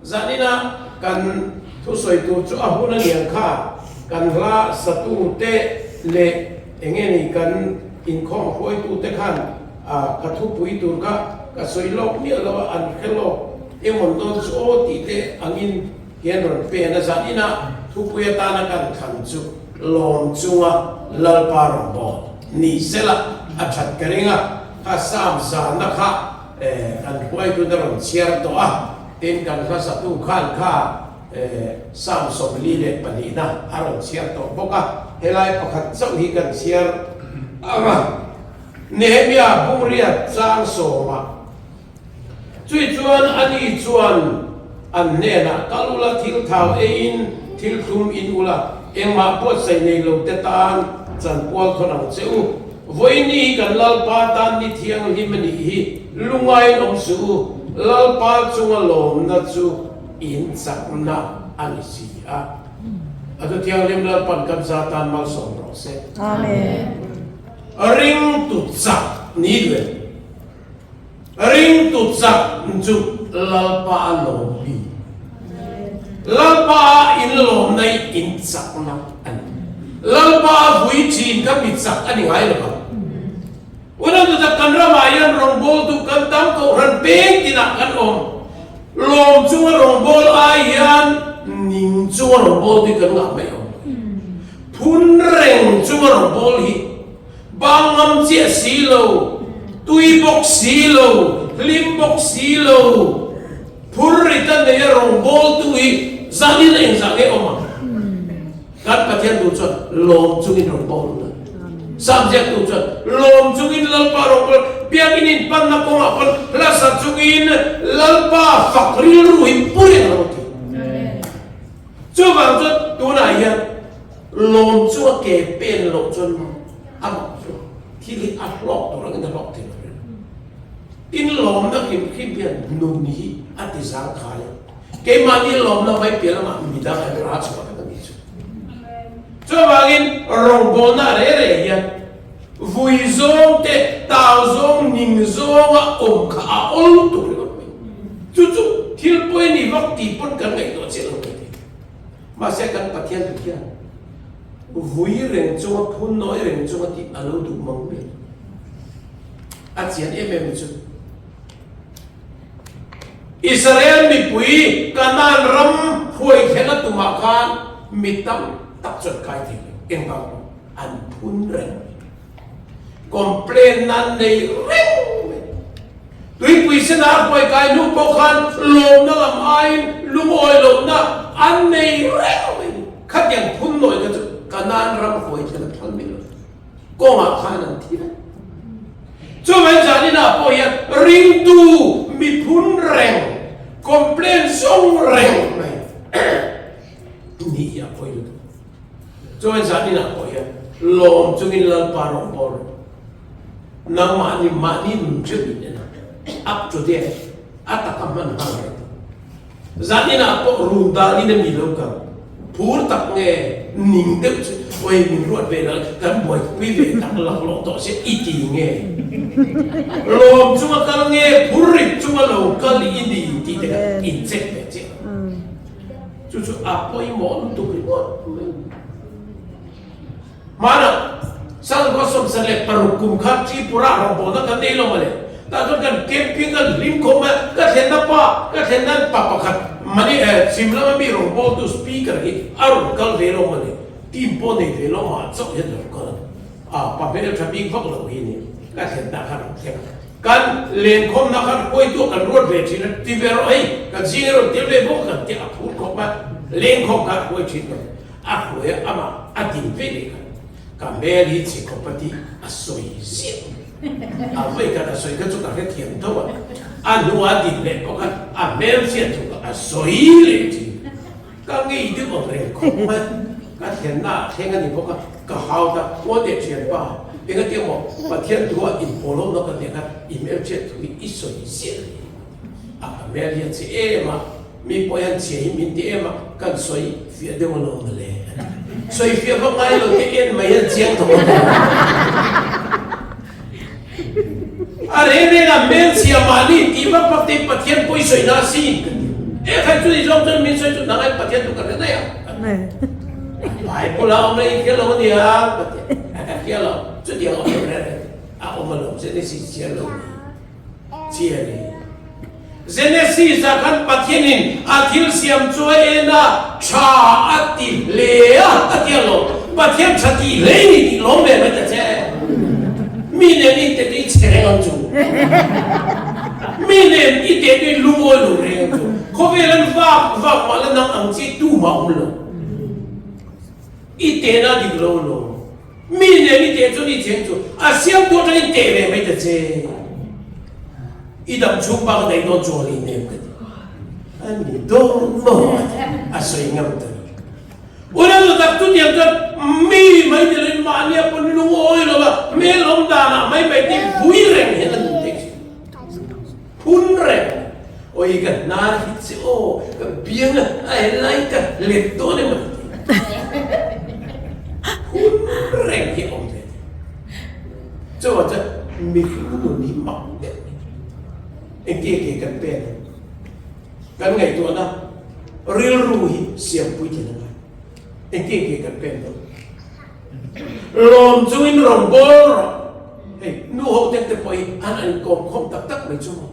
Zanina kan thusawi tur chu a hun a niang kha, kan hla satute leh enge ni kan inkhawm hruaitute khan ka thupui tur kha ka sawi lawk miah lo a, an hre lawk emawn dawn chu aw tih te angin hian rawn pen a. Zanina thupui atana kan thlan chu lawm chunga Lalpa rawngbâwl ni sela a that ka ring a, kha Sam zana kha Kan hruaitute rawn chhiar tawh a, tin kan hlasatu khan kha Psalm 42na a rawn chhiar tawh bawk a, helai pakhat chauh hi kan chhiar ang a, Nehemia bungriat chang sawmah. Chui chuan ani chuan an hnenah, Kal ula thil thau eiin thil thlum in ula, engmah buatsaih nei lo te tan chanpual thawn ang che u. Vawiin hi kan Lalpa tan ni thianghlim a nih hi, lungain awm suh u, Lalpa chunga lawmna chu in chakna a ni si a. A thu thianghlim Lalpan kan za tan malsawm rawh se. Amen. Ringtu chak ni duh em? Ringtu chak chu Lalpa a lawm bi. Lalpa a inlawmna hi in chakna a ni. Lalpa a vui thin kha mi chak a ni ngai lo vang. Unau chak kan ramah hian rawngbawltu kan tam kohhran peng tinah kan awm. Lawm chunga rawngbâwl ai hian ning chunga rawngbâwl hi kan ngah mai awm. Phun reng chunga rawngbâwl hi Bang ngam chiah si lo, tui bawk si lo, hlim bawk si lo, phur rit a nei a rawngbawltu hi zanin a engzah nge awm ang? Kan Pathian tu chuan lawm chungin rawngbâwl ula. Sam ziaktu chuan lawm chungin Lalpa rawngbâwl, biakinn inpanna kawngah pawn hlasa chungin Lalpa fak rilru hi pu reng a lo ti. Chuvang chuan tunah hian lawm chu a ke pen loh chuan amah chu thil hi a hlawk tur angin a hlawk thei lo reng. Tin lawmna hrim hrim hian nun hi a ti zangkhai a, keimahni lawmna mai piah lamah midang an ra chhuah vek a nih chu. Chuvangin rawngbawlna reh reh hian vui zawng te, tau zawng, ning zawnga awm kha a awl lutuk ringawt mai. Chu chu thil pawi ni vak tih pawn kan ngaihtuah chiah lo mai thei. Mahse kan Pathian tu hian vui reng chunga phun nawi reng chunga tih a lo duh mang mai. A chian em em chu Israel mipui Kanaan ram hruai thlen a tumah khan mi tam tak chuan kai thei lo. Engvang pawh an phun reng mai. Complain nan nei reng mai. Tuipui senah hruai kai hnu pawh khan lawmna lam aiin lungawi lohna an nei reng mai. Khatiang phun nawi kha chu Kanaan ram hruai thlen a phal mai lo. Kawngah khan an thi vek. Chuvang zaninah pawh hian ringtu mi phun reng, complain zawng reng mai nih hi a pawi lutuk. Chuan zaninah pawh hian lawm chungin Lalpa rawng bawl rawh. Nangmahni mahni nun theuh in en a, up to date, a taka hman nghal reng tawh. Zaninah pawh run danin a mi lo kal, phur tak nge ning deuh chu awi min ruat ve la kan buaipui ve tak laklawh tawh sia i ti nge? Lawm chunga kal nge phur rit chunga lo kal i ni tih te kha in check ve chiah. Chu chu a pawimawh lutuk ringawt mai. Hmanah Sangkhaw 76 kum kha Tripura rawngbawlna kan nei lo mawle. Tah chuan kan camping kan hlim khawp mai a, ka thlenna pa, ka thlenna pa pakhat mani eh chhim lama mi rawngbawltu speaker hi a rawn kal ve lo mawle. Team pawh nei ve lo mah chauh hian a rawn kal a ni. A pa hmel tha bik vak lo hi ni ka thlenna kha rawn thleng a. Kan lenkhawmna khan huaitu kan ruat ve thin a, ti ve rawh hei, kan zing erawh tel ve bawk kan tih a phur khawp a, lenkhawm khan huai thin lo, a hruai a amah a din ve leh khan ka hmel hi chhe khawp a tih a sawi ziah a vawi khat a sawi kha chu ka hrethiam tho a, a hnu a din leh pawh khan a hmel chhiat thu kha a sawi leh thin. Ka ngei deuh ang reng khawp mai. Ka thlenna ah thleng a ni bawk a, ka hau ta ngaw teh thianpa, engati emaw Pathian thu ah inpawlawmna ka nek a, i hmelchhiat thu hi i sawi ziah a ni. A ka hmel hi a che em a, mi pawh hian chhia hi min ti em a, kan sawi fiah deuh alawm mawle a ti. Sawi fiah vak ngai lo te en mai hian chiang tawh a ni. A reng reng a hmelchhia mahni tih vak vak te hi Pathian pawisawi na a sin ka ti. E khan. Chutih zawng chuan min sawi chu nang ai Pathian chu ka hre daih ang. Bible a awm la i hria lo a nia ka ti a. Ka hria lo, chutiang awm lo reng reng a awm alawm Genesis chhiar lo ni. Chhiar ni. Genesis ah khan Pathianin a thil siam chu a en a, tha a ti hle a, a ti alawm. Pathian tha tih hle i ni tih lawm ve mai ta che. Mi nen i teh chu i chhe reng ang chu. Mi nen i teh chu i lungawi lo reng ang chu. Khawvel an vak vak mah la nang ang chi tumah awm lo. I tehna dik lo alawm. Mi nen i teh chuan i cheng chu a siamtu atangin teh ve mai ta che. I dam chhung bak a daih dawn chuan i nem ka ti. A ni dawn maw a ti. A sawi ngam ta lo. Unau tak chutiang chuan mi mai ni loin mahnia pawn lungawi lo va hmel awm danah mai mai te vui reng hian a nun thei thin. Phun reng. Awi ka hnar hi che aw, ka biang a a helai ka let dawn emaw ni tih. Phun reng hi a awm ve thei. Chuvang chuan mihring nun hi mak deuh a ni. Engtia ke kan pen ang? Kan ngaihtuahna rilru hi siampui thei a ngai. Engtia ke kan pen dawn? Lawm chungin rawn bawl rawh. Hei, nu ho te te pawh hi an an inkawm khawm tak tak mai chu maw.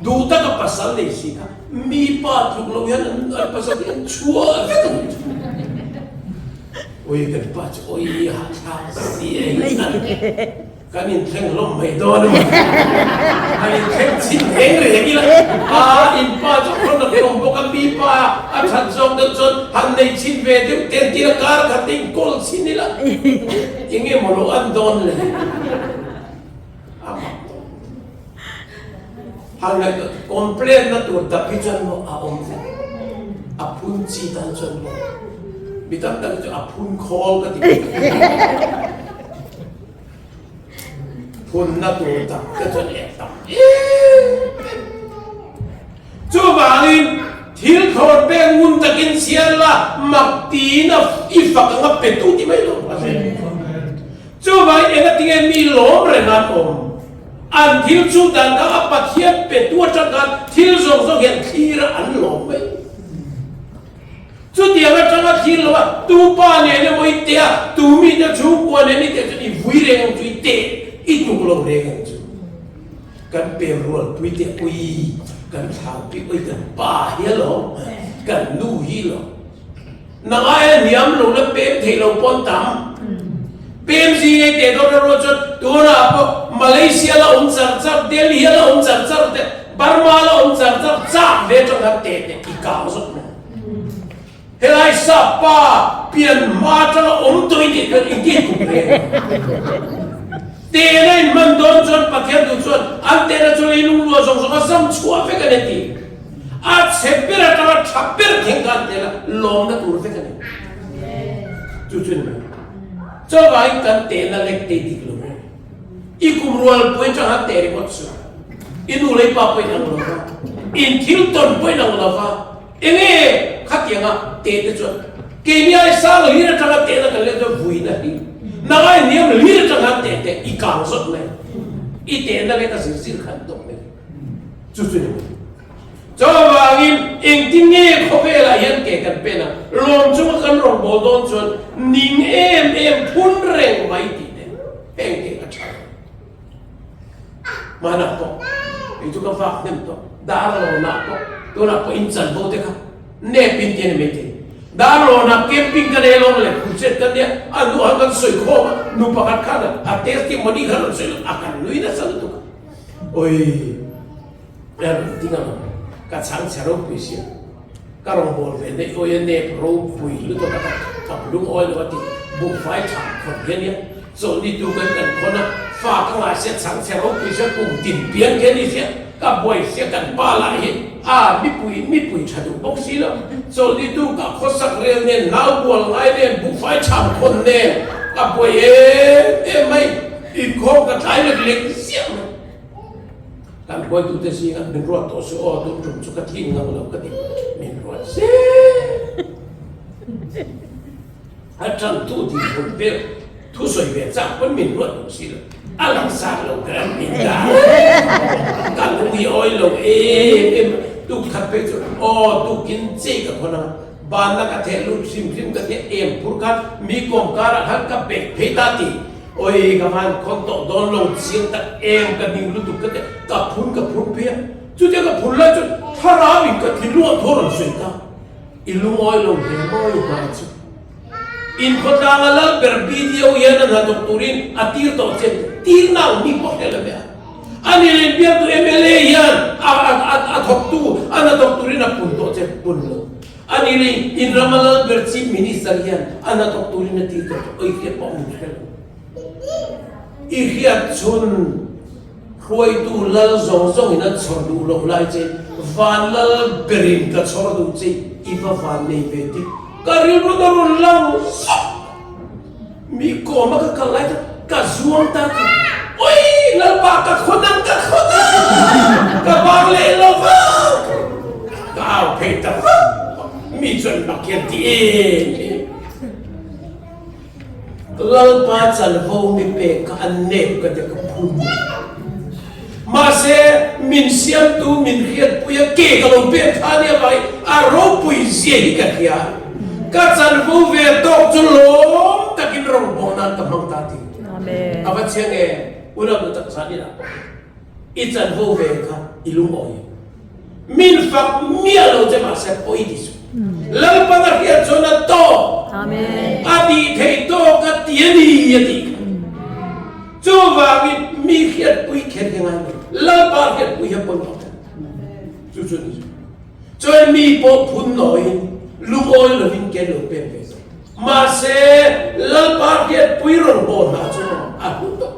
Duh taka pasal nei si kha mi pa tluk lo hian an an pasal hi an chhuah vek ang chu. Ui kan pa chu ui hahthlak si e an. Kan inthleng hlawm mai dawn a maw? Han inthleng chhin reng reng ila, a in pa chu a rawn hlawm bawk a, mi pa a that zawk deuh chuan han nei chhin ve deuh te an tir a, kar khat te inkawl chhin ila, enge maw lo an dawn le? A mak tawh. Han ngaihtuah complain na tur dap hi chuan maw a awm vek, a phun chi tan chuan maw mi tam tak hi chu a phun khawl ka ti bawk. Phunna tur tak te chuan leh tam em em. Chuvangin thil thlawr pek ngun takin chhiar la mak tiin a i fak anga pe tu ti mai lo a zel. Chuvangin engatinge mi lawm reng an awm? An thil chu dan kha a Pathian pe tu atang khan thil zawng zawng hian thlir a an lawm mai. Chutiang atanga thil lo a, tu pa nen emaw i teh a, tu mite chhungkua nen i teh chuan i vui reng ang chu, i teh, i tluk lo reng ang chu. Kan pem rualpui te ui, kan thlaupi ui, kan pa hi alawm, kan nu hi alawm. Nang aia hniam lo la pem thei lo pawn tam. Pem zing ei teh dawn erawh chuan tunah pawh Malaysia la awm char char, Delhi a la awm char char te, Burma la awm char char, chak ve atang khan teh teh i kang zawk mai. Helai sap pa pian hma atanga awm tawh i tih chuan engtin kum reng ang? Tehna in hman dawn chuan Pathian duh chuan an tehna chu leilung luah zawng zawng a zam chhuah vek a ni a ti. A chhe ber atanga tha ber thleng khan tehna lawmna tur vek a ni. Chu chu ni mai. Chuvangin kan tehna lek te dik lo maw? I kum rualpui atanga teh ringawt chu i nu lei pa pawhin ang lo va, in thil tawn pawhin ang lo va, enge khatianga teh te chuan keini ai sang hlir atanga tehna kan leh chuan vuina hi nang ai hniam hlir atanga teh teh i kang zawt mai i tehna leh ka zir zir khan tawp mai chu chu ni mai. Chuvangin engtin nge khawvelah hian ke kan pen a, lawm chunga kan rawngbâwl dawn chuan ning em em phun reng mai tih te heng te a tha lo. Hmanah pawh kei chu ka vak hnem tawh, Darlawnah pawh tunah pawh in chanvo te kha nep in ti a ni maithei. Darlawnah camping ka nei alawm le, crusade kan nia, a hnuah kan sawi khawm a, nu pakhat khan a testimony kha rawn sawi lo, a kan nui nasa lutuk a. Awii. Ber ding ang ka chhang chhe ropui sia ka rawngbâwl ve neih awi a nep ropui lutuk a ka tap lungawi lo a ti buhfai tha khawn hian nia chawlhni tu kan kan khawn a fa ka ngai sia chhang chhe ropui sia kum tin pian khi a ni sia ka buai sia kan pa lah hi a mipui mipui tha duh bawk si lo chawlhni tu ka khawsak rel nen nau bual ngai nen buhfai chhang khawn nen ka buai em em mai inkhawm ka tlai lek lek ziah mai. Kan hruaitute zingah min ruat tawh suh aw, tun tum chu ka thin ngam lo ka ti, min ruat zel. A tantu dinhmun vel thusawi ve chak pawn min ruat duh si lo, a langsar lo ber an min dah. Ka lung i awi lo em em. Tuk khat phei chu aw tukin chei ka khawn ang, banna ka theh lut hrim hrim ka tia em phur khan mi kawm karah khan ka bek phei ta ti. Oi ka van khawn tawh dawn lo chiang tak em ka ning lutuk ka tia ka phun ka phur phei a, chutia ka phur lai chuan thlarau in ka thinlung ah thaw rawn sawi ta. I lungawi lo hle mawi hna chu. In khawtlanga lal ber BDO hian a hnathawk turin a tir tawh che tir nang mi pawh hre lo ve a. Ani leh biaktu mla hian a a thawktu a hnathawk turin a pun tawh che pun lo. Ani leh in rama lal ber Chief Minister hian a hnathawk turin a tir tawh che oi hriat pawh min hre lo. I hriat chhun Hruaitu lal zawng zawngin an chhawr duh loh lai che, van lal berin ka chhawr duh che, i va van nei ve tih ka rilru na rawn lang zauh. Mi kawma ka kal lai kha ka zuang ta tih, Oi! Lalpa ka khawn ang, ka khawn ang! Ka bang leh lo vang! Ka au phei ta vak vak, mi chuan mak hian ti em em. Lalpa chanvo mi pek kha an nep ka ti ka phun. Mahse, min siamtu min hriatpui a ke ka lo pek kha nia mai, a ropui zia hi ka hria. Ka chanvo ve tawk chu lawm takin rawngbawh nan ka hmang ta ti. A va chiang e, unau nu tak zan inah pawh i chanvo ve kha i lungawi. Min fak miah lo che mahse pawi ti suh. Lalpan a hriat chuan a tawk. A tih theih tawk a ti a ni a tih kha. Chuvangin mi hriatpui kher hi ngai lo. Lalpa hriatpui hi a pawimawh ber. Chu chu a ni chu. Chuan mi pawh phun nawiin lungawi lovin ken lo pek ve zawk. Mahse Lalpa hriatpui rawn haw hna chu a hlu tawh.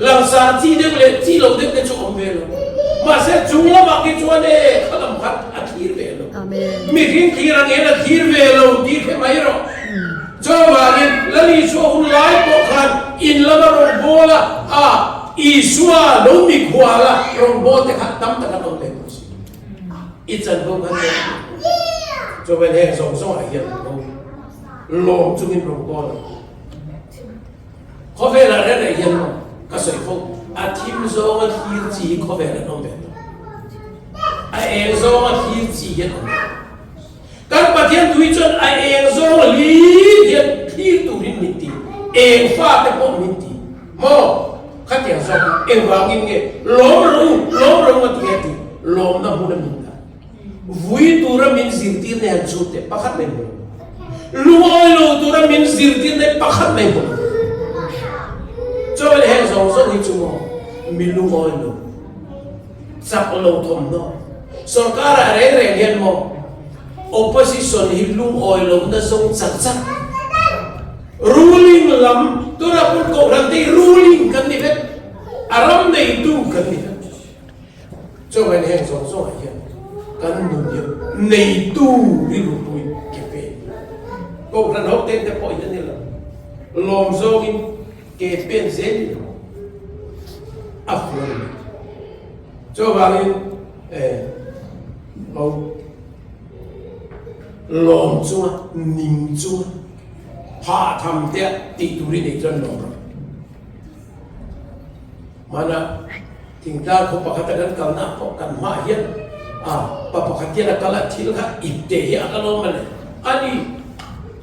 Langsar chi deuh leh chi lo deuh te chu awm ve lo. Mahse chung lamah khi chuan e kha lam khan a thlir ve lo. Mihring thlir ang hian a thlir ve lo tih hre mai rawh. Chuvangin Lal Isua hun lai pawh khan in lama rawngbawla a Isua lo mikhuala rawngbawlte kha tam tak an awm ve bawk si. I chanvo khan lawm tur. Chuan heng zawng zawngah hian lo lawm chungin rawngbâwl ang u. Khawvelah reng reng hian maw ka sawi fo, a thim zawnga thlir chi hi khawvel an awm ve tawh. A eng zawnga thlir chi hi an awm ve tawh. Kan Pathian tui chuan a eng zawng hlir hian thlir turin min ti, eng fate pawh min ti. Maw? Khatiang zawk hi engvangin nge lawm ro u, lawm ro u a ti nge tih lawmna hmuna min dah. Vui tura min zirtirna hian chhut teh pakhat mai hmu lo. Lungawi lo tura min zirtirna hi pakhat mai hmu lo. Chuan heng zawng zawng hi chu maw mi lungawi lo, chak lo thawmhnaw. Sorkar-ah reng reng hian maw opposition hi lungawi lohna zawng chak chak. Ruling lam tunah pawh Kohhran te hi ruling kan ni vek, a ram neitu kan ni vek. Chuvangin heng zawng zawngah hian kan nun hi neitu rilru pui ke pen. Kohhran ho ten te pawh hian ni lo, lawm zawngin ke pen zel in a fuh a ni mai. Chuvangin eh ho lawm chunga ning chunga Phah tham te tih tur i neih chuan lawm rawh. Hmana thingtlang khaw pakhata kan kalna ah pawh kan hmaah hian a pa pakhat hian a kal a, thil kha ip teh hi a kal awm a le. Ani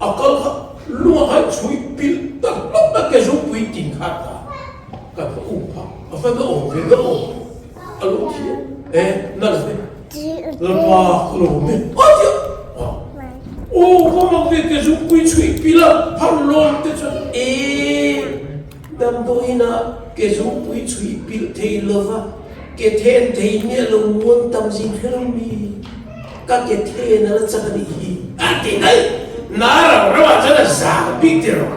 a kal kha lung a khai chhui pilh tak hlawk a ke zungpui tin kha a ta. Kan va um phah, a va na awm ve na awm a lo thi a, e na lo ve. Lalpa ka lo awm e a ti a, aw va mak ve ke zungpui chhuih pil a phar lawm te chuan e damdawiin ah ke zungpui chhuih pilh thei lova ke then thei miah lo muan tam zing hre lo mi ka ke then a la chak a nih hi a ti daih na rau rau ah chuan a zang bik ti rawh.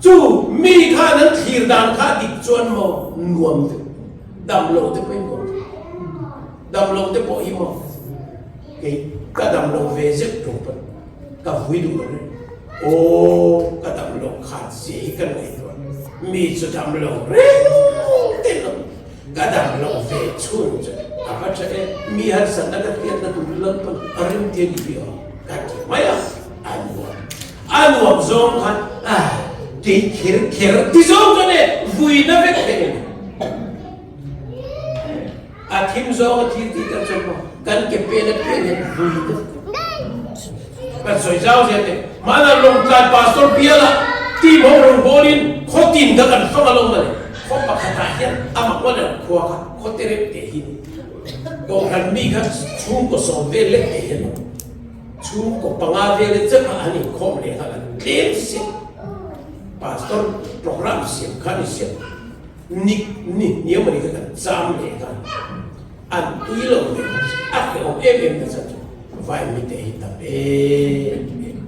Chu mi khan an thlir dan kha dik chuan maw nuam te dam lo te pawhin nuam thei. Dam lo te pawh hi maw kei ka dam lo ve zeuh tum pawn ka vui duh lo reng. Aw ka dam lo khat zia hi ka ngaihtuah mi chu dam lo reng te lo ka dam lo ve chhun chu a va tha e mi harsatna ka hriatna tur lalpan a rem ti a ni hi aw ka ti mai a a nuam. A nuam zawng khan a kei kher kher ti zawng chuan e vui na vek thei a ni. A thim zawng a thil tih tak chuan maw kan ke pen a pian hian vui deuh kan sawi zau zel teh. Mahna Lawngtlai Pastor biala team ho rawn bawlin khaw tin kha kan fang alawm mawle. Khaw pakhatah hian amah ngawt ang khua kha khaw te reuh teh hi ni. Kohhran mi kha chhungkaw sawm vel lek teh hian awm. Chhungkaw panga vel e chauh a an inkhawm leh nghal a tlem si. Pastor program siam kha ni siam. Ni ni hniam a ni kha kan cham leh nghal. An tui lo leh bawk si. A hrehawm em em ta chan chu vai mite hi tam em em.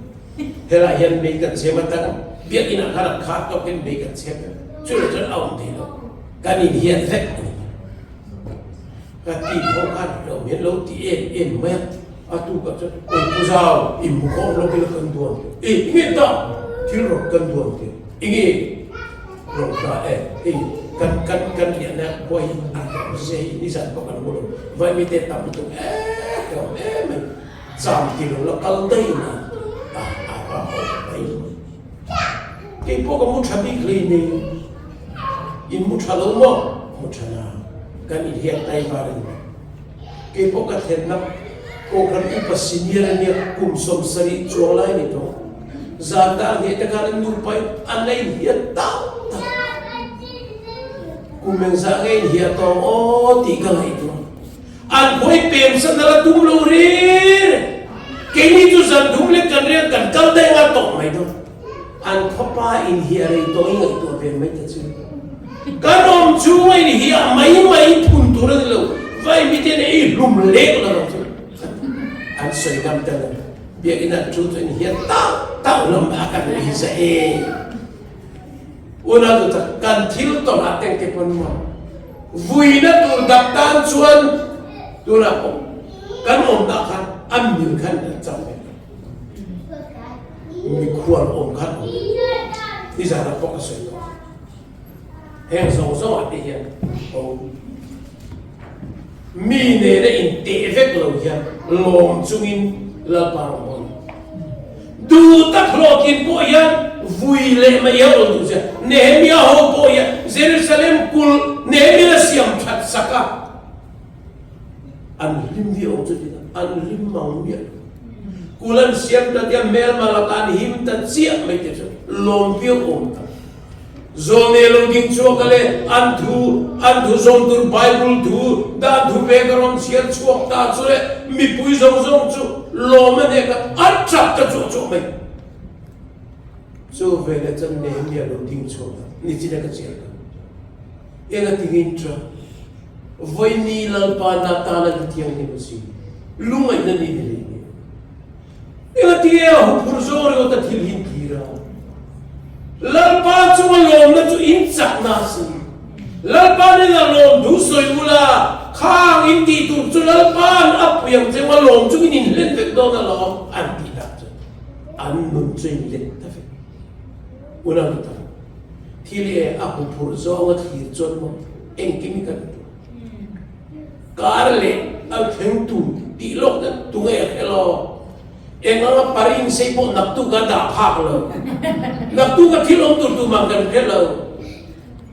Helai hian mei kan chhem atang biakinn ah khan a khat tawk in mei kan chhem vek. Chuleh chuan a awm thei lo. Kan inhiat vek a ni. Ka ti pawh khan hrehawm hian lo ti em em mai a. A tukah chuan awi pu zau inhmukhawm lawk ila kan duan teh. I nge ta thil rawk kan duan teh. I nge rawk ta e hei kan kan kan riahna khua hi a hrehawm se hei nizan pawh kan hmu lo. Vai mite tam lutuk e hrehawm em mai. Cham ti lo la kal daih in a a a a haw mai mai. Kei pawh ka mu tha bik hlei nei. In mu tha lo maw? Mu tha na. Kan inhiat tai var a ni. Kei pawh ka thlenna Kohhran upa senior a nia, kum 70 chuang lai a ni tawh. Zan dar hnih te khan an nupa in an la inhiat tak tak. Kum engzah nge inhiah tawh ang aw tih ka ngaihtuah. An khawi pem san a la tum lo rir. Keini chu zan thum leh kan riak kan kal daih anga tawh mai dawn. An khawpa inhiah rei tawh i ngaihtuah ve mai ta chu. Kan awm chhunga inhiah mai mai phun tur a ni lo, vai miten ei hlum lek lo ang chu. An sawi ngam ta lo. Biakinn an thu chu inhiah tauh tauh hlawm a kan ei za e. Unau tu tak kan thil tawrh ah teng te pawn maw vuina tur dak tan chuan tunah pawh kan awm dah khan a mil khan kan chang ve. Mikhual awm khan awm nizan ah pawh ka sawi tawh. Heng zawng zawng ah te hian awm mi nena inteh vek lo hian lawm chungin Lalpa rawn bawl. Duh tak hlawhtlin pawh hian vui leh mai a rawn duh che. Nehemia ho pawh hian Jerusalem kulh Nehemia a siam that sak a. An hlim viau ang chu tiin an hlim mang miah lo. Kul an siam ta tia hmelma lakah an him ta chiah mai te chu lawm viau awm ta. Zawlne lo ding chhuak a le an thu an thu zawm tur Bible thu dan thu ve ka rawn chhiar chhuak ta chu le mipui zawng zawng chu lawm a nek a an tap ta chuah chuah mai. Chu veleh chuan Nehemia lo ding chhuak a nichina ka chhiar kha. Eng a tingin tha. Vawiini Lalpa na tana ni thianghlim a si. Lungaihna ni ni leh nge. Engati nge a huphurh zawng ringawt a thil hin thlir a? Lalpa chunga lawmna chu in chakna a si. Lalpa nena lawm thu sawi ula, khang in tih tur chu Lalpa'n a pui ang che ua lawm chungin in hlen vek dawn alawm an tih tak chuan an nun chu in let ta vek. Unau tu tak. Thil e a huphurh zawnga thlir chuan maw engkim hi kan tuah. Kar leh a thleng tur tih lawk na tunge a hre lo. Eng anga parin sei pawh naktuk a dah phak lo. Naktuk a thil awm tur tumah kan hre lo.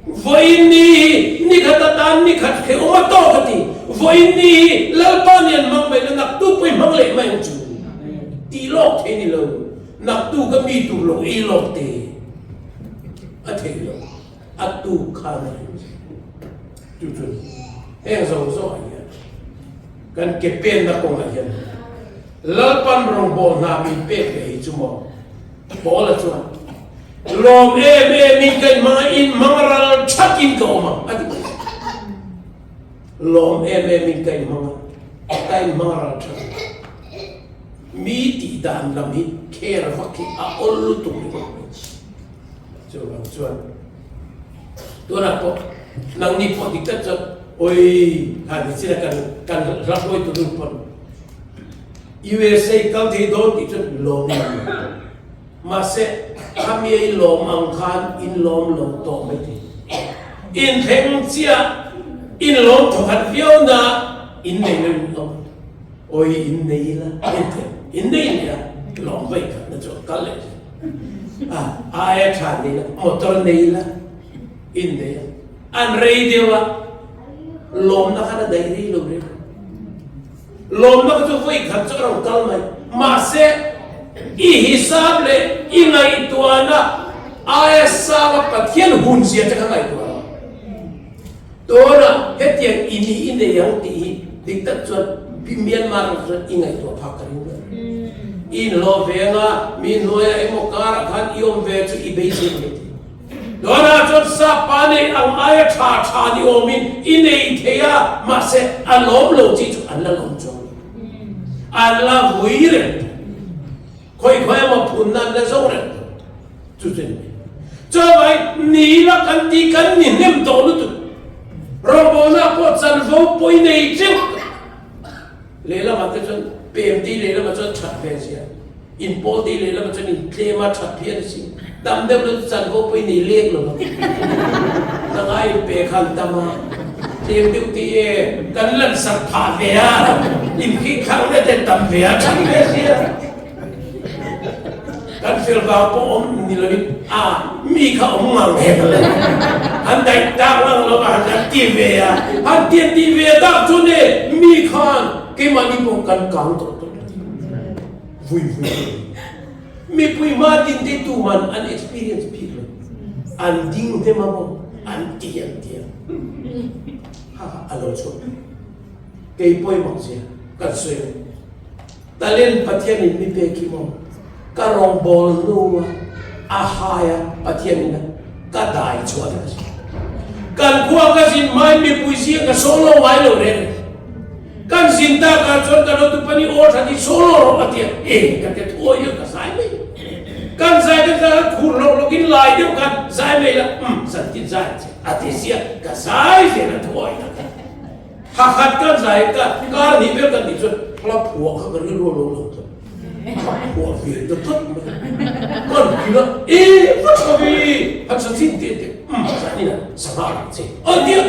Vawiin ni hi nikhat atan nikhat hre awm a tawk a ti. Vawiin ni hi Lalpa nen hmang mai la naktuk pawh i hmang leh mai ang chu. Tih lawk thei ni lo. Naktuk a mi tur lo ei lawk te. A theih loh, a tuk khan a rin zui. Chu chu heng zawng zawngah hian kan ke penna kawngah hian Lalpan rawngbâwl hna min pek leh hi chu maw? Paula chuan, Lawm em emin ka inhmang a, inhmang ral thatin ka awm ang, a ti mai. Lawm em emin ka inhmang a, ka inhmang ral thatin. Mi tih dan lam hi care vak hi a awl lutuk ringawt mai. Chuvang chuan tunah pawh nangni pawh dik tak chuan awi han ni chin a kan kan hla hruai tu nun pawn USA kal thei dawn tih chuan lawm in awm lo. Mahse khami a i lawm ang khan in lawm lo tawh mai thei. In thleng chiah in lawm thawkhat viau na in nei lo in awm. Awi in nei ila in thei in nei leh a lawm vaih khat na chu a kal leh thin a aia tha nei la motor nei ila in nei a an rei deuh a. Lawmna kha la daih rei lo reng. Lawmna kha chu vawi khat chu a rawn kal mai. Mahse, i hisap leh i ngaihtuahna aia sanga Pathian hun zia te kha ngaihtuah lo. Tunah hetiang i ni i nei ang tih hi dik tak chuan Myanmar ah chuan i ngaihtuah phak ka ring ber. I inhlawh ve anga mi hnuaiah emaw karah khan i awm ve chu i beisei mai thei. Tunah chuan sap pa nei ang aia tha tha ni awmin i nei thei a, mahse a lawm lo chi chu an la lawm chuang lo. An la vui reng tho. Khawi khawi emaw phunna an la zo reng tho. Chu chu ni. Chuvangin ni la kan tih kan ni hnem tawh lutuk. Rawngbawlna pawh chanvo pawi nei teuh tawh. Lehlamah te chuan pem tih lehlamah chuan that ve zia, inpawl tih lehlamah chuan intlem a that phian a si. Tam deuh lo chu chanvo pawi nei lek lo va. Nanga inpe khan tam a, tlem deuh tih e kan lansak phah ve a, inkhihthlang na te tam ve a that ve zia. Kan fel vang pawh awm ni loin a mi kha awm ngang hek lo. Han daih tak ngang lo a han kan ti ve a, han ti ti ve tak chu ne mi khan keimahni pawh kan kang tawh tawh lo. Vui vui vui. Mipui hma din te tuman an experience bik lo. An ding hnem a maw an ti an ti a. Ha ha a lo chhuak. Kei pawimawh zia kan sawi ang. Talent Pathian in mi pek hi maw? Ka rawngbâwl hnua a haia Pathian in a ka dai chhuah vek a si. Kan khua ka zin hmain mipui zia ka solo ngai lo reng. Kan zin takah chuan ka notupa nih aw ṭha ti solo rawh a ti a, eng ka ti thuai deuh ka zai mai. Kan zai kan zai khan khur lawk lawkin lai deuh khan zai mai la, umm zan tin zai ang che a ti sia, ka zai zel a thuai tak a. Thakhat kan zai ka kar nih ber kan tih chuan hla phuah kha ka rilru a lo lang tlat. Ka phuah ve ta tlat mai. Kan kil a, e va tha ve, han sa chin teh teh, umm zan inah sangha lang che a tia,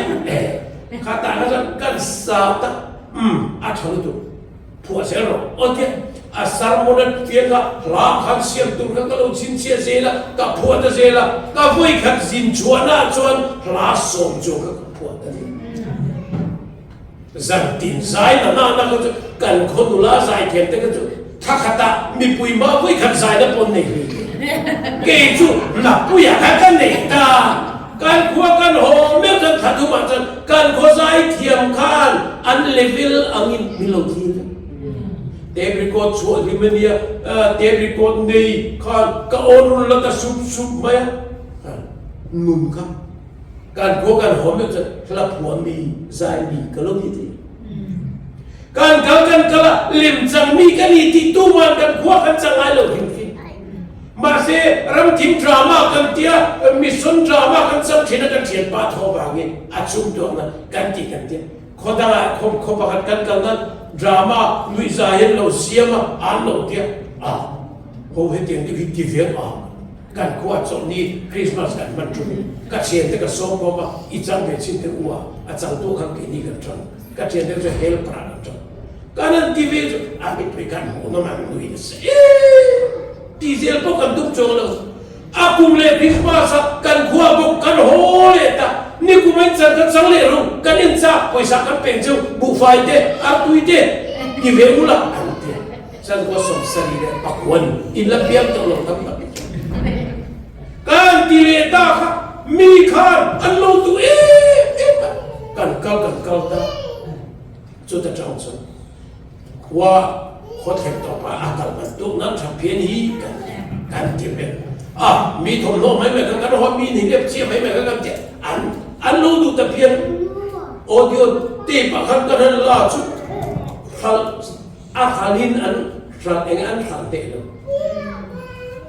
e kha tah kha chuan kan sa ta, umm a tha lutuk, phuah zel rawh a tia, a sermon a tia kha hla khan siam tur kha ka lo chhinchhiah zel a, ka phuah ta zel a, ka vawikhat zin chhuahnaah chuan hla sawm chu kha ka phuah ta zel. Zan tin zai na na na kha chu kan khaw nula zai thiam te kha chu thla khatah mipui hma vawikhat zai na pawn nei hlui hle. Kei chu Napuia kha ka nei ta. Kan khua kan haw meuh chuan thla thumah chuan kan khaw zai thiam khan an level angin min lo thlir vek. Tape record chhuah hlim a nia, tape record nei khan ka awn rawn la ta sup sup mai a. Nun kha. Kan khua kan haw meuh chuan hla phuah mi, zai mi ka lo ni thei. Kan kal kan kal a, lemchang mi ka ni tih tuman kan khua kan chang ngai lo hrim hrim. Mahse, ramthim drama kan tia, mission drama kan chang thin a kan thianpa thaw vangin a chhungtuakna kan ti kan tia. Khaw dangah khaw khaw pakhat kan kal nan drama nuihza hian lo siam a, an lo tia, a ho hetiang deuh hi ti veng a. Kan khua chawlhni Christmas kan hman ṭumin ka thiante ka sawm khawm a, i chang ve chin te u a, a changtu khan keini kan ṭang, ka thiante chu helper ah kan ṭang. Kan han ti ve chu a mipui khan hmuhnawm an nui nasa em! Ti zel pawh kan tum chuang lo. A kum leh Christmas a kan khua bawk kan haw leh ta, nikum a in chan kan chang leh ru, kan en chak, pawisa kan peng cheu, buhfai te, artui te ti ve ula an ti a. Chankhua sawmsarih leh pakuan in la piang tawh lo tam tak chu kan ti leh ta kha mi khan an lo duh em em a, kan kal kan kal ta chuta tang chuan khua khaw thleng tawp ah a kal bantuk nan tha phian hi kan ti kan ti vek a, mi thawmhnaw mai mai kha kan haw mi ni lep chiah mai mai kha kan ti an an lo duh ta phian audio tape ah khan kan han la chu hralh A hral in an hral eng an hral hneh lo,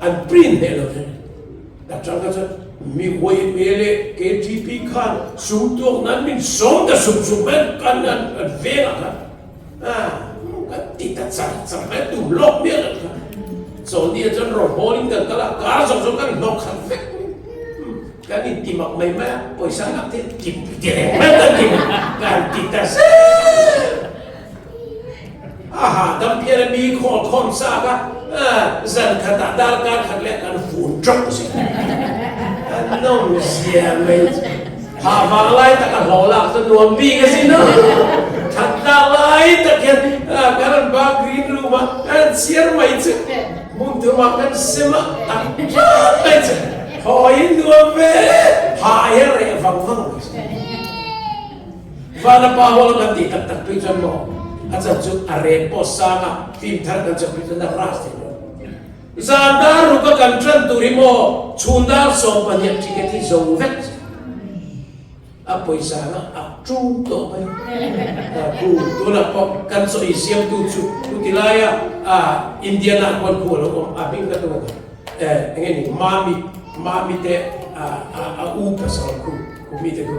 an print hneh lo kher. Ta tang kha chuan mi huai hmel leh KTP khan sum tuak nan min sawm ta sup sup mai an kan an veng ah khan ah kan ti ta char char mai tum lawk miah lo kha. Chawlni ah chuan rawn hawl in kan kal a, kar zawng zawng kan hnawk khat vek. Kan in ti mak mai mai a, pawisa lak te ti ti reng mai kan ti kan ti ta zel. A hahdam phian a mi khawl khawm sa kha zan khatah darkar khat leh kan fun tawk zel. A nawm zia mai chu. Hah vang lai tak a hlawh lak chu nuam bik a sin a. That tlak lai tak hian kan rawn ba green room a, kan rawn chhiar mai chu hmun thumah kan sem a, tak tlat mai chu hawiin nuam ve hah hian reh vang vang mai chu. Vana pa hawl kan tih tak tak phei chuan maw a chan chu a rek pawh sang a, film thar kan chawp phei chuan a ras thei lo. Zan dar ruk a kan tan tur hi maw chhun dar 12 ticket hi zo vek che. A pawisa anga a ṭum tawh mai. Khu tunah pawh kan chaw ei siamtu chu chuti laia Indiana khuan khu a lo awm a hming ka tum a eng nge ni Mami Mami te a u pasal khu khu mi te khu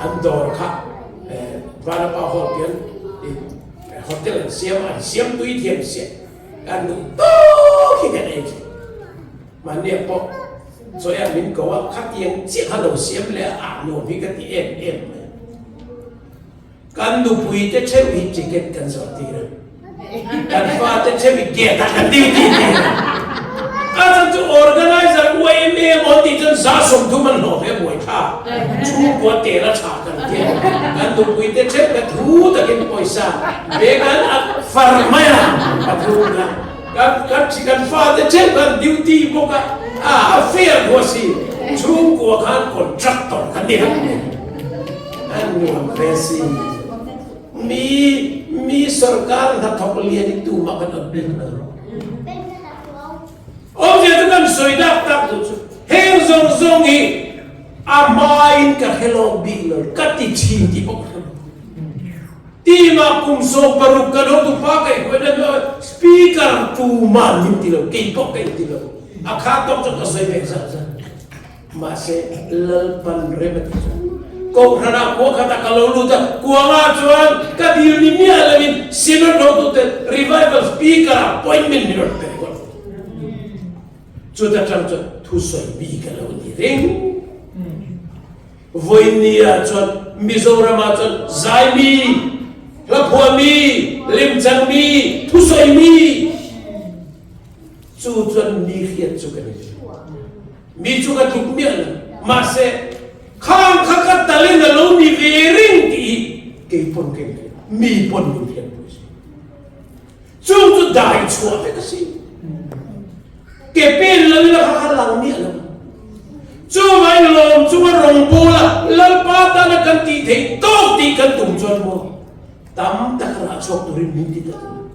an dawr kha Vanapa Hall pian Hotel an siam a, an siam tui thiam siah kan duh tawk hi kan ei thin. Mahnia pawh chawiah min ko a, khatiang chiah kha lo siam leh a, ah nuam hi ka ti em em mai. Kan nupui te theuh hi ticket kan zawrh tir a, kan fate theuh hi gate ah kan duty tir a. A chhan chu organizer YMA emaw tih chuan 30% an hlawh ve buai thlak. Chhungkua tel a tha kan ti a, kan nupui te theuh kha thu takin pawisa bag an ak far mai a, pathum kha kan kan thi kan fate theuh kha an duty bawk a, a a fair thu a si, chhungkua khan contractor kan ni reng mai, an nuam ve si, mi mi sorkar hnathawk lian hi tumah kan awm bik lo. Awmzia chu kan sawi dak tak duh chu heng zawng zawng hi a hmain ka hre lawk bik lo, ka ti thin tih pawh ka hre lo. Team-ah kum 16 kan ho tupa kaih huai na hnuah speaker tuman min ti lo, kei pawh ka inti lo. A kha tawk chuan ka sawi ve zat zat. Mahse Lalpan rem a ti chuan Kohhranah khua khatah ka lo lut a, kuangah chuan ka dil ni miah loin Synod hotute Revival Speaker appointment min rawn pe ringawt. Chuta tang chuan thusawi mi ka lo ni reng. Vawinia chuan Mizoramah chuan zai mi, hlaphuah mi, lemchan mi, thusawi mi chu chuan mi hriat chu ka ni. Mi chu ka tluk miah lo. Mahse, khang kha ka talent a lo ni ve reng tih hi kei pawn ka inhriat, mi pawn min hriat pawh a si. Chung chu dai chhuah vek a si. Ke pen lo ila kha kha lang miah lo. Chuvangin lawm chunga rawngbawl a Lalpa tana kan tih theih tawk tih kan tum chuan maw tam tak rah chhuak turin min ti ta thung.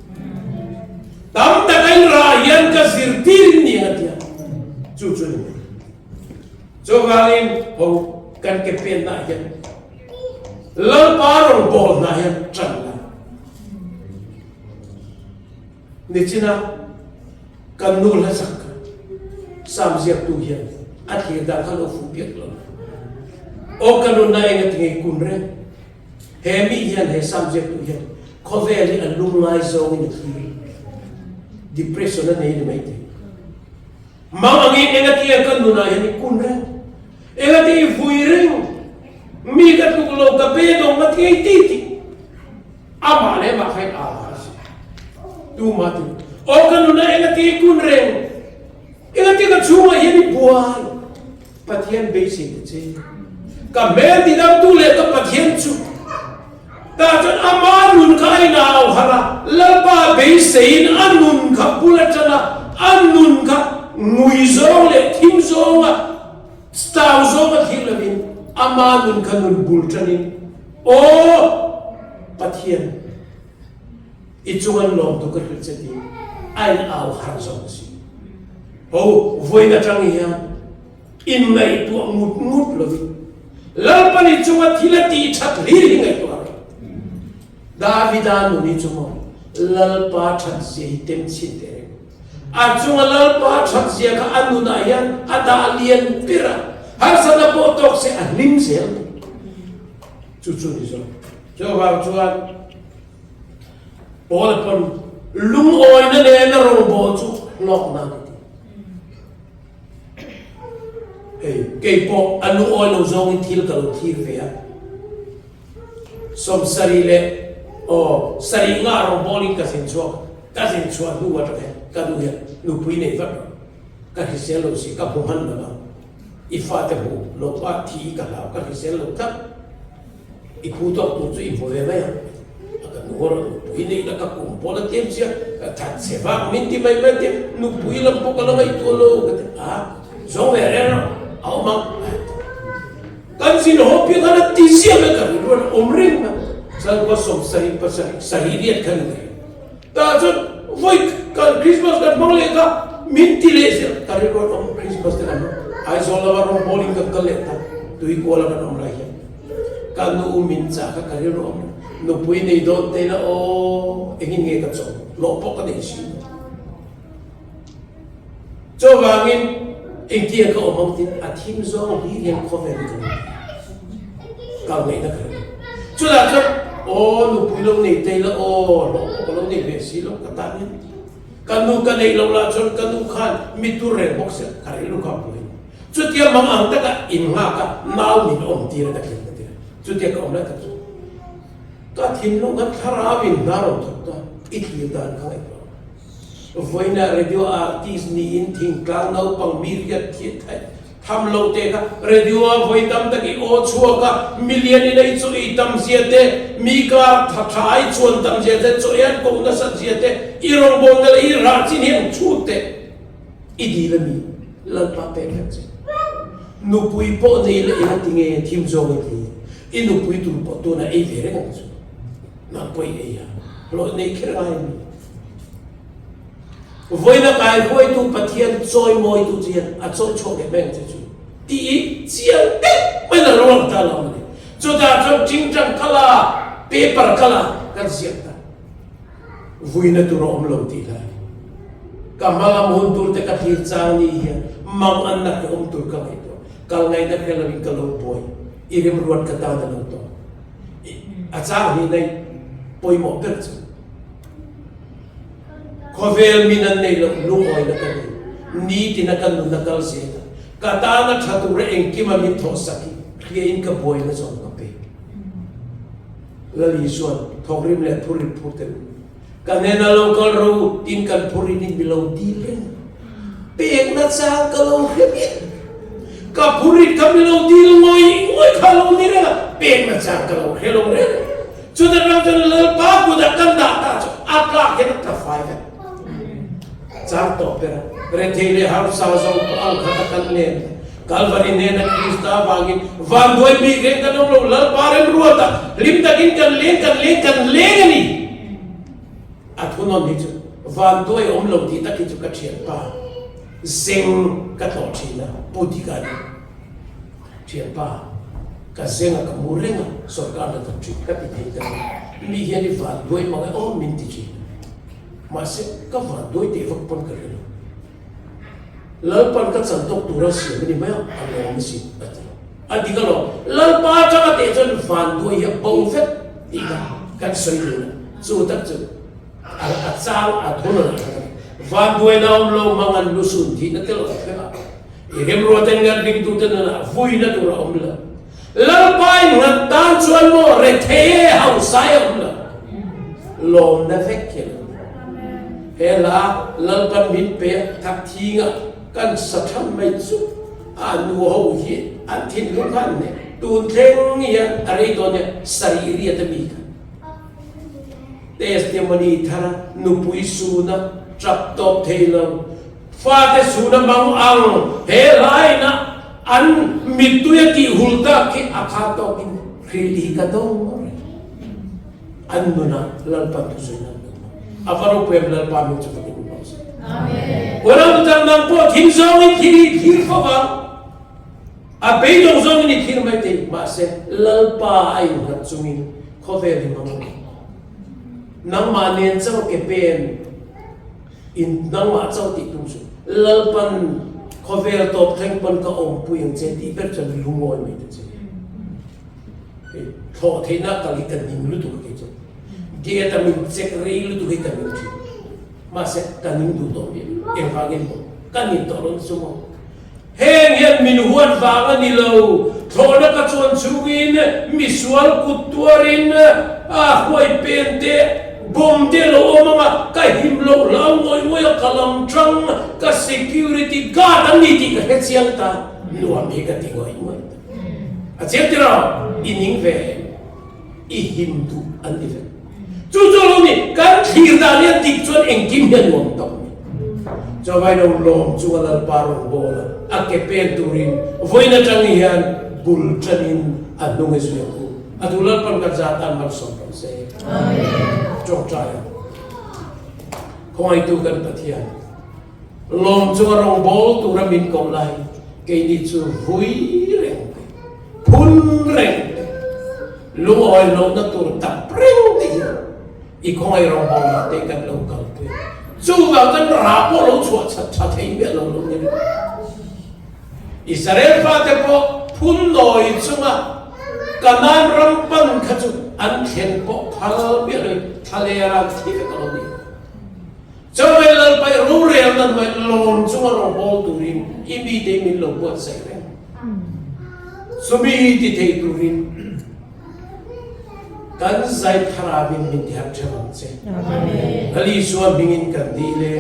Tam taka in rah hian ka zirtir in ni ang a ti a, chu chu a ni mai. Chuvangin ho kan ke pennaah hian Lalpa rawngbawlnaah hian tan la. Nichina kan nu hlasak kha Sam ziaktu hian a thlir dan kha lo fuh piak lo. Aw ka nunna eng a ti ngei kun reng. He mi hian, he Sam ziaktu hian khawvel hi a lungngai zawngin a thlir. Depression a nei ni mai thei. Mang angin engatinge ka nunah hian i kun reng? Engatinge i vui reng? Mi ka tluk lo, ka be dawng nga tingei ti tih amah leh amah kha in au a si. Tumah ti lo. Aw ka nunah engatinge i kun reng? Engatinge ka chhungah hian i buai? Pathian beisei ta che. Ka hmel tidamtu leh ka Pathian chu tah chuan ama nun kha a inau harh a, Lalpa beiseiin a nun kha bul atanga a nun kha ngui zawng leh thim zawnga stau zawnga thlir lovin ama nun kha nun bul tanin Aw Pathian i chungan lawmtu ka hrilh che tiin a inau harh zawk a si. Ho, vawiin atang hian inngaihtuah ngut ngut lovin Lalpani chunga thil a tih that hlir hi ngaihtuah reng. Davida nun hi chu maw Lalpa that zia hi tem chhin teh reng. A chunga Lalpa that zia kha a nunah hian a dah lian ber a, harsatna pawh tawk se a hlim zel mai. Chu chu ni zawk. Chuvang chuan Paula pawn lungawina nena rawngbawl chu hlawkna a ni tih. Hei, kei pawh a lungawi lo zawngin thil ka lo thlir ve a. 70 leh aw sarih nga rawngbawlin ka zin chhuak, ka zin chhuah hnu atang hian ka nu hian nupui nei vat rawh. Ka hrisel lo si, ka hmu hman lo ang. I fate hmuh lo pa thi ka hlau ka hrisel lo tlat. I phu tawk tur chu i hmu ve mai ang. A ka nu rawh nupui neih la ka kum pawl a tlem sia, ka that che vak min ti mai mai te, nupui lam pawh ka la ngaihtuah lo ka ti a, zawng ve reng rawh a awm ang. Kan zin haw piang khan a ti ziah mai ka rilru a awm reng mai. Changkua 70 pasarih sarih riat kha ni mai. Tah chuan vawi kan Christmas kan hmang leh kha min ti leh zel ka rilru an awm Christmas te kan hmang Aizawl lama rawngbawlin kan kal leh ta Tuikuala kan awm lai hian ka nu min chah kha ka rilru awm nupui nei dawn te ila aw engin nge ka chawm hlawh pawh ka nei si lo chuvangin engtiang ka awm ang tin a thim zawng hlir hian khawvel hi ka awm kal ngaihna ka hrelo chutah chuan aw nupui lo nei te ila aw hlawh pawh ka lo nei ve si lo ka tan hian ka nu ka neih loh lah chuan ka nu khan mi tur reng bawk sia ka rilru kha a buai chutia mang ang taka innghak a nau min awm tir a ka thin ka ti a chutia ka awm lai tak chu ka thinlung khan thlarau in hna rawn thawk ta i thlir dan kha ngaihtuah Vawiinah radio artist niin thingtlang naupang mi riat thiat theih tham lo te kha radio a vawi tam tak i aw chhuak a, milian in ei chaw ei tam zia te, mi kar tha tha ai chuan tam zia te, chaw ei an koh nasat zia te, i rawngbawlna leh i rah chin hi an chhut teh. I dil a mi Lalpa pek vek che. Nupui pawh nei la ila ti nge thim zawng i ti. I nupui tur pawh tunah ei ve reng ang chu. Nang pawh i ei a, hlawh nei kher ngai a mi. Vawiina kaihruaitu Pathian chawimawitu chu hian a chawi chhuak leh mai ang che chu tih hi chiang deuh maiin a lo lang ta lo a ni. Chutah chuan tingtang kala paper kala kan ziak ta. Vuina tur a awm lo tih lai. Ka hma lam hun tur te ka thlir chang ni hian mang anna hrehawm tur ka ngaihtuah. Kal ngaihna hre loin ka lo buai. I remruat ka tan a lo tawh. A chang hi nei pawimawh ber chu. Khawvel min an neih loh lungawina ka nei. Nitina ka nun a kal zel a, ka tana tha tura engkima min thawhsak hi hriain ka buaina zawng ka pe. Lal Isuan thawkrim leh phurit phur te u, ka hnena lo kal ro u tin kan phurit in mi lo dil reng a. Pekna chang ka lo hre miah. Ka phurit kha mi lo dil ngawih ngawih kha a lo ni reng a, pekna chang ka lo hre lo reng a. Chuta rang chuan Lalpa kutah kan dah ta chu a tlak hian a tla fai vek. Chang tawh ber a, rethei leh harsa zo pawh ang khat a kan len a. Kalvari hnena Krista avangin vanduai bik reng kan awm lo, Lalpa remruata hlim takin kan leng kan leng kan leng a ni. A thunawn hi chu vanduai awm lo tih tak hi chu ka thianpa zeng ka tlawh thin a, Pu Dika ni. Thianpa, ka zeng a ka mu reng a, sorkar hnathawk thin ka ti thei ta lo. Mi hian i vanduai mang e aw min ti thin. Mahse, ka vanduai teh vak pawn ka hre lo. Lalpan ka chan tawk tura siam a ni mai a, a lawm a si a ti. A dik alawm, Lalpa atanga teh chuan vanduai hi a bo vek tih kha kan sawi dun a, chu tak chu a chang a thun a ni. Vanduaina awm lo mang an lusun thihna tel awm thleng a, i remruaten ngat ringtute nunah vuina tur a awm lo. Lalpa in nghat tan chuan maw rethei e hausa e awm lo. Lawmna vek hi a lo ni. He hla Lalpan min pe a thak thinga kan sa than mai chu a nu ho hi an thinlung kha an nei. Tun thleng hian a rei dawn nia sarih riat a mi kha. Testimony thar a nupui suna tap tawp thei lo. Fate suna mang ang he hlaina an mittui a tih hul tak khi a kha tawkin hrilh hi ka dawng ngawt reng. An nunah Lalpa thusawi nan ka hmang. A va ropui em Lalpa hming chu fakin in hmang se. Unau nutam nang pawh thim zawngin thil hi thlir fo vang. A beidawng zawngin i thlir mai thei. Mahse Lalpa a innghat chungin khawvel hi hmang a ni. Nangmah nen chauh ke pen. In nangmah chauh tih tum suh. Lalpan khawvel tawp thleng pawn ka awmpui ang che tih ber chuan lungawi mai ta che. Hei thlawh theihna kal hi ka ning lutuk a kei chuan. Gate a min check rei lutuk hi ka ning thin. Mahse ka ning duh tawh miah lo. Engvangin maw? Ka nin tawh lo chu maw? Heng hian min huat vang a ni lo. Thlawhna ka chuan chungin misual kut tuarin a huai pen te, bomb te lo awm ang a, ka him loh hlau ngawih ngawih a, ka lam tang ka security guard an ni tih ka hre chiang ta. Nuam hi ka ti ngawih ngawih ta. A chiang tiraw? I ning ve em? I him duh an ti vek. Chu chu lo ni, kan thlir dan hi a dik chuan engkim hi a nuam tawh a ni. Chawhmai lo lawm chunga Lalpa rawn bawl a, a ke pen turin vawiin atang hian bul tanin a hnung i zui ang u. A duh Lalpan kan zat tan malsawm rawh se. Tawngtai ang. Khawngaihtu kan Pathian, lawm chunga rawngbâwl tura min koh lai, keini chu vui reng te, phun reng te, lungawi lohna tur tap reng te hian i khawngaih rawngbâwlna te kan lo kalpui a. Chuvang kan rah pawh lo chhuah chat tha thei miah lo lo ni reng. Israel fate pawh phun nawi chunga Kanaan ram pan kha chu an thlen pawh phal miah loin thlalera an thi vek a lo ni. Chawei Lalpai rorelna hnuai lawm chunga rawngbâwl turin i mite hi min lo buatsaih reng. Chumi ti thei turin kan zai thlarauin min ti harh ṭheuh ang che. Lal Isua hmingin kan dil e.